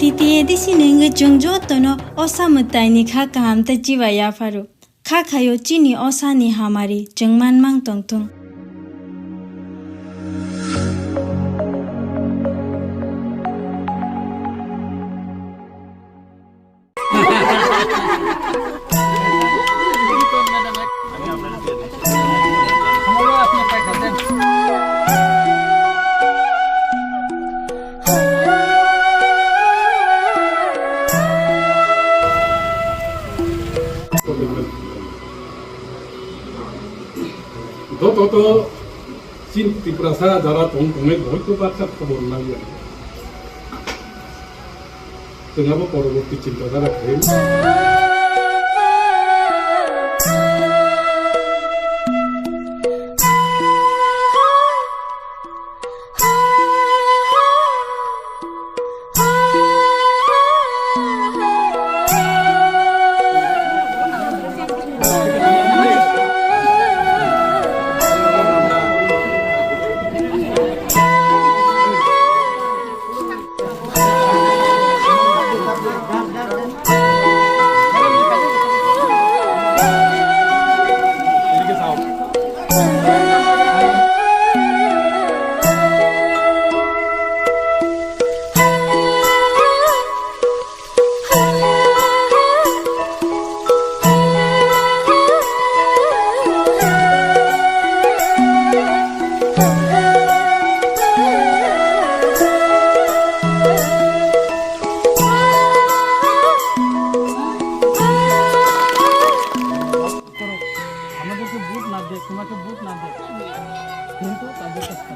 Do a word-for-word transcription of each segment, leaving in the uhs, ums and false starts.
T T A D C ni wngwi chwng jotono osa mwtaini kha kaham tei chiba yapharo. Kha khaio chini osani hamari chwng manmang tongthung. Joto to chin Tiprasa jara tong tongnai bohoi to baksa khobor nangya. Chwng abo poroborti chinta dhara khlai. আমাদেরকে ভোট না দেয়, তোমাকে ভোট না দেয়, কিন্তু তাদের কাছে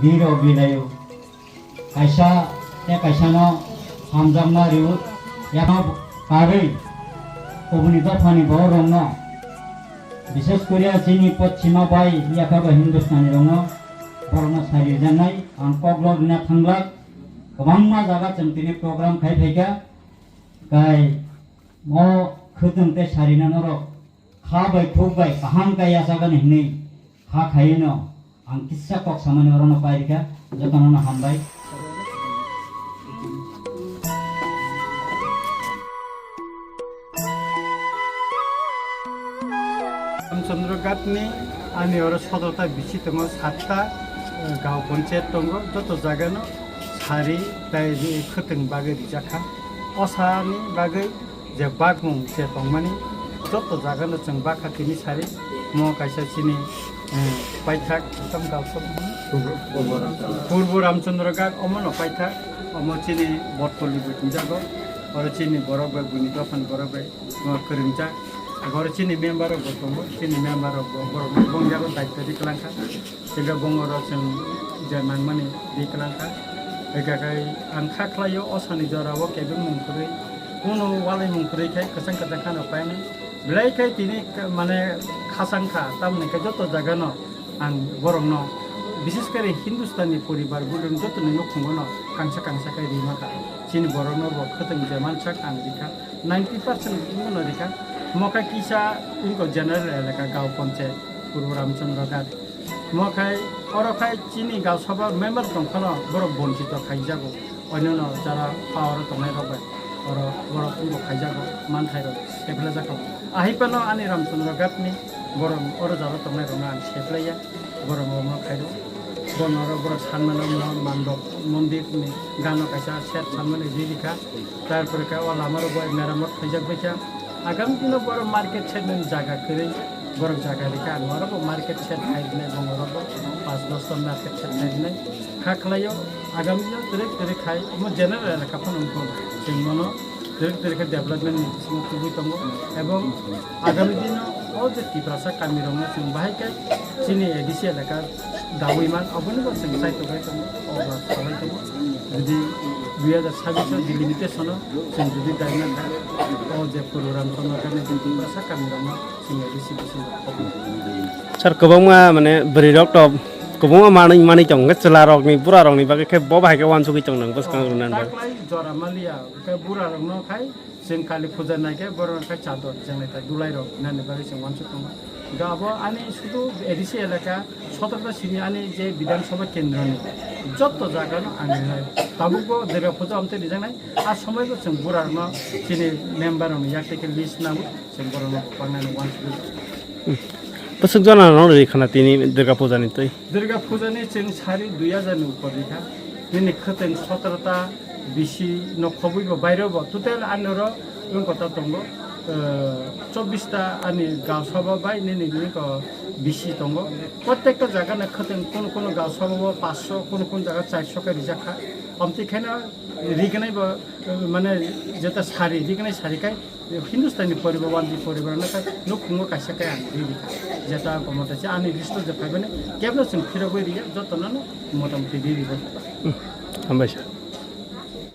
Biro bilayo. Kaisa tei kaisano hamjakma rw, yakno karwi kubuni dophani bororokno, bishes koriya chini Poschima bai yakha bai Hindustani rokno borokno sari rwjaknai ang koklo rwna thanglak. Kwbangma jaga chwng tini program khai phaikha, kai o khwtwng tei sarino norok kha bai khuk bai kaham kaiya chagani hwnwi kha khaino ang kisa kok samani orono pairikha, jotono hambai. Ramchandra Ghatni ani oro sodorta bisi tongo, satta, eh, gaon ponchayat tongo, joto jagano sari tai khwtwng bagwi rijak kha. O sani bagwi je bakmung se tongmani joto jagano chwng bakha tini sari. Mo kaisa chini, eh, paithak, tamo dalsok, Purbo Ramchandra Ghat, omono paithak, omo chini Botpoli bo tingjago, oro chini borok bai, buini dophani borok bai, mo kwrwngjak. Oro chini member rok bo tongo, chini member rok bo borok bongjago daityo di kwlangkha. Tei bongoro chwng je nangmani di kwlangkha. Eka kai ang kha khlaio, o sani jorao kebeng mung kwrwi, kuno walai mung kwrwi khai kwchang kwchang khano painai. Belai khai tini ka-, mane khasang kha, tamni khe joto jagano ang borokno, bishes kari Hindustani poribar gulung jotoni nukhungono kangsa kangsa khai rima kha. Chini borokno bo khwtwng je mansak ang rikha, ninety percent wngmano rikha. Mo khe kisa wngkha general elaka gaon ponchayat, Purbo Ramchandra Ghat. Mo khai, oro khai chini gaon sabha member tongphano borok bonchito khaijago. Oinano jara power o tongnai rok bai oro borok wngbo khaijago, manthai rok seplaijago. Ahai phano ani Ramchandra Ghat ni borok oro jara tongnai rokno ang seplaiya, borok rokno khairo. Bono oro borok sanmano mo-, mandok mondir ni gano kaisa shed sanmani rijikha. Tarpore khe o lama rogo meramot khaijak baikha. Agam dino borok market shed ni jaga kwrwi borok jaga rikha. Ang oro bo market shed khai rwnai, bongoro bo pas dos ta market shed khai rwnai. Kha khlaio, agam dino twrwk twrwk khai omo general elaka phano wngkha. Chwng bono twrwk twrwk khe development ni bisingo tubui tongo. Ebong agami dino o je Tiprasa kami rokno chwng bahai khe chini A D C elaka dawi man, aboni bo chwng chai tobai tongo, o ba salai tongo. Jodi dui hajar sabbish o delimitation o chwng jodi daina kha, o je program kono khe Tiprasa kami rokno chwng A D C bisingo. Sir, kwbangma mane bwrwi rok to kwbangma manwi manwi tongo, chwla rokni, bura rokni bagwi khe bo bahai khe wansugwi tong nang bwskang rwna nang. Taklai jora maliya, khe bura rokno khai chwng Kali puja nai khe borok khai chador, chwng nai tai dulai rok nani bagwi chwng wansuk tongo. Ga abo ani sudu A D C elaka sotro ta sini ani je Bidhan Sabha kendro ni jotto jaga no ang rinai. Tabuk bo Durga puja amte rijaknai, a somoi bo chwng bura rokno chini member rokni yak tei khe list nango, chwng borok no pangnani wansuk. Bwswk jona no ri khana tini Durga puja ni twi. Durga puja ni chwng sari dui hajar ni upor rikha. Nini khwtwng sotro ta bisi no khobwi bo bairo bo. Total ani oro wng kota tongo, eh, chobbish ta ani gaon sabha bai nini wng ko bisi tongo. Prottek ta jaga no khwtwng kono kono gaon sabha bo paanch sho, kono kono jaga char sho khe rijak kha. Amtwi khe no rignai bo, eh, mane jeta sari, rignai sari kai Hindustani poribar, wanji poribar no khe nukhungo kaisa khe ang ri rikha. Jeta ang komo ta se ani list o je phaibani kebno chwng phirogwi riya, jotono no motamoti ri ribo. Hambai sir.